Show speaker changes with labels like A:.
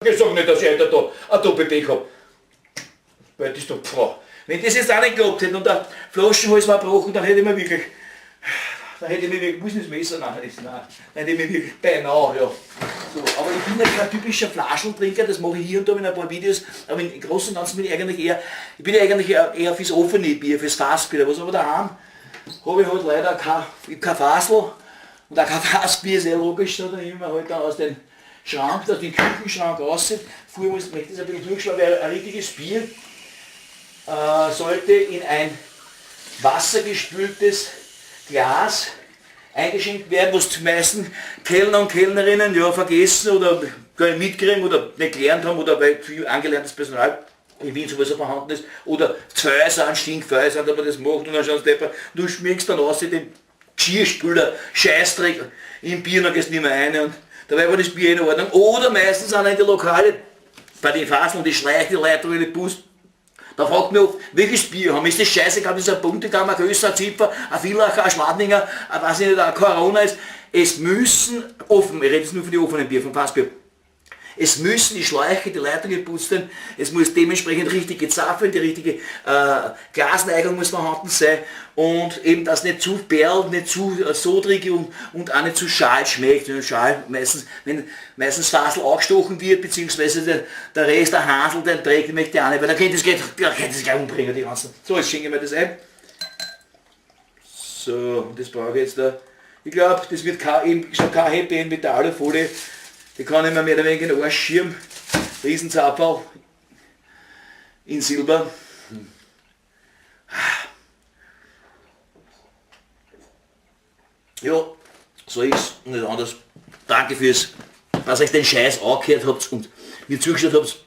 A: Ich sag nicht, dass ich heute da ein Doppel-Pech hab. Weil das da, pfah. Wenn das jetzt auch nicht geklappt hätte und der Flaschenhals war gebrochen, dann hätte ich mir wirklich, dann hätte ich mir wirklich, muss ich das Messer, nein, das, nein, dann hätte ich mir wirklich beinahe, ja. So, aber ich bin ja kein typischer Flaschentrinker, das mache ich hier und da in ein paar Videos, aber im Großen und Ganzen bin ich eigentlich eher, ich bin eigentlich eher, eher fürs offene Bier, fürs Fassbier, was aber daheim habe ich halt leider kein, ich hab kein Fassl und auch kein Fassbier, sehr logisch, da nehme ich mir halt dann aus dem Schrank, aus dem Küchenschrank raus. Früher muss, möchte ich das ein bisschen durchschlagen, weil ein richtiges Bier sollte in ein wassergespültes Glas eingeschenkt werden, was die meisten Kellner und Kellnerinnen ja vergessen oder gar nicht mitkriegen oder nicht gelernt haben oder weil viel angelerntes Personal in Wien sowieso vorhanden ist oder zwei sind, stinkfeu sind, aber das macht und dann schauen sie deppert, du schmeckst dann aus den Geschirrspüler, Scheißdreck im Bier, dann gehst du nicht mehr rein und dabei war das Bier in Ordnung. Oder meistens auch in die Lokale, bei den Faseln, die schleichen die Leute durch den Bus. Da fragt mich oft, welches Bier haben? Ist das scheißegal, ob das ein Buntegammer, ein größer, ein Zipfer, ein Villacher, ein Schladminger, ein weiß ich nicht, ein Corona ist. Es müssen offen, ich rede jetzt nur von den offenen Bier, vom Fassbier, es müssen die Schläuche, die Leitung geputzt werden, es muss dementsprechend richtig gezapft werden, die richtige Glasneigung muss vorhanden sein und eben, dass nicht zu perlt, nicht zu sodrig und auch nicht zu schal schmeckt. Wenn schal meistens, wenn meistens Fasel angestochen wird, beziehungsweise der Rest, der Hansel, den Dreck, den möchte ich auch nicht, weil da könnte es gleich, da könnte es gleich umbringen, die ganzen. So, jetzt schenke ich mir das ein. So, das brauche ich jetzt da. Ich glaub, das wird kein, eben schon kein Happy End mit der Alufolie. Die kann ich mir mehr oder weniger in den Arsch schieben. Riesenzapferl in Silber. Ja, so ist's und nicht anders. Danke fürs, dass ihr euch den Scheiß angehört habt und mir zugeschaut habt.